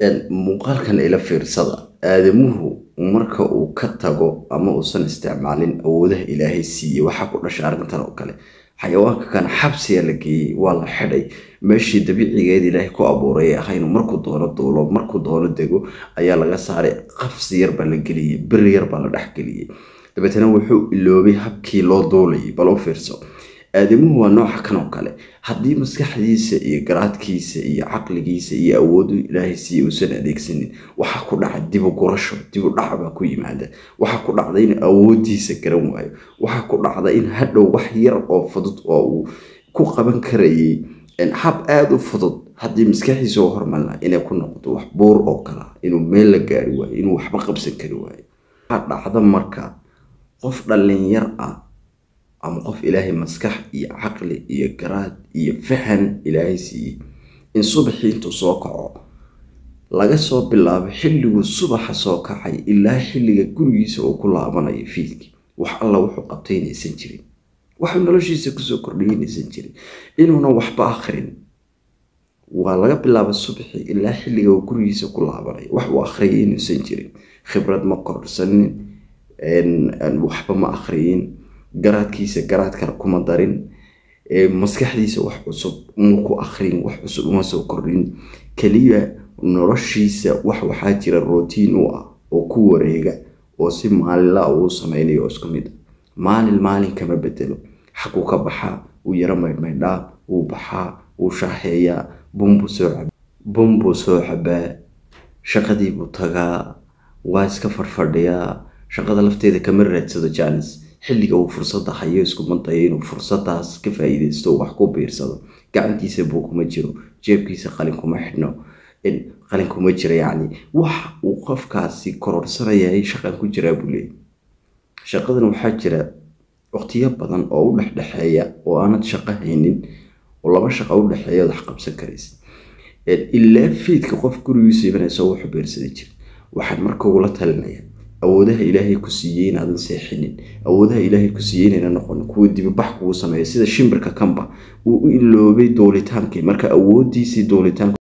Muuqaalkan ila fiirsada. Aadamuhu marka uu ka tago ama uusan isticmaalin awoodaha Ilaahay siiyey, waxaa ku dhasha arrintan oo kale. Xayawaanka kan xabsiga la geeyey, waa la xidhay. Meeshii dabiicigeed Ilaahay ku abuuray ah inuu markuu doono duulo, markuu doono dego, ayaa laga saaray. Qafsi yar baa la geliyey, bir yar baa la dhex geliyey, dabeetana wuxuu iloobay habkii loo duulayay. Bal u fiirso, aadamuhu waa nooca kan oo kale. Haddii maskaxdiisa iyo garaadkiisa iyo caqligiisa iyo awoodu Ilaahay siiye uusan adeegsanin, waxaa ku dhaca dibu gurasho, dibu dhac baa ku yimaada. Waxaa ku dhacda in awoodiisa garan waayo. Waxaa ku dhacda in hadhow wax yar oo fudud oo uu ku qaban karayay hab aada u fudud haddii maskaxdiisa u hormarin lahaa, inay ku noqoto wax buur oo kala, inuu meel la gaari waayo, inuu waxba qabsan kari waayo. Waxaa dhacda marka qof dhalinyar ah ama qof Ilaahay maskax iyo caqli iyo garaad iyo fahan Ilaahay siiyey, in subaxii intuu soo kaco, laga soo bilaabo xilliguu subaxa soo kacay ilaa xilliga gurigiisa uu ku laabanayo fiidkii, wax alla wuxuu qabtay inaysan jirin, waxuu noloshiisa kusoo kordhiyay inaysan jirin, inuuna waxba akhrin. Waa laga bilaabo subaxii ilaa xilliga uu gurigiisa ku laabanayo, wax uu akhriyay inuusan jirin. Khibrad ma kordhsanin, waxba ma akhriyin, garaadkiisa garaad kale kuma darin, maskaxdiisa wax cusub uma ku akhrin, wax cusub uma soo kordhin. Keliya noloshiisa wax waxaa jira routine u ah oo ku wareega oo si maalinla uu sameynayo oo isku mid ah. Maalin maalin kama bedelo. Xaguu ka baxaa, wuu yaro maydhmaydhaa, wuu baxaa, wuu shaaheeyaa, bun buu soo cabaa, shaqadii buu tagaa, waa iska fadhfadhiyaa. Shaqada lafteeda kama raadsado jaanis. Xilliga uu fursadda hayo iskuma dayo inuu fursadaas ka faa'iidaysto, wax ku biirsado. Gacantiisa buu kuma jiro, jeebkiisa qalin kuma xidhno, qalin kuma jiro. Yacni wax uu qofkaasi kororsanayay, shaqan ku jiraa buu leeyahy. Shaqadan waxaa jira waqtiyo badan oo u dhexdhexeeya oo aanad shaqo haynin, oo laba shaqo u dhexeeya ood wax qabsan karaysa. Ilaa fiidka qof gurigiisa imanaysa wuxuu biirsaday jira. Waxaan marka ugula talinaya awoodaha Ilaahay ku siiyey inaadan seexinin, awoodaha Ilaahay ku siiyey inayna noqon kuwa dibibax kugu sameeya, sida shimbirka kanba uu u iloobay duulitaankii marka awoodiisii duulitaanka.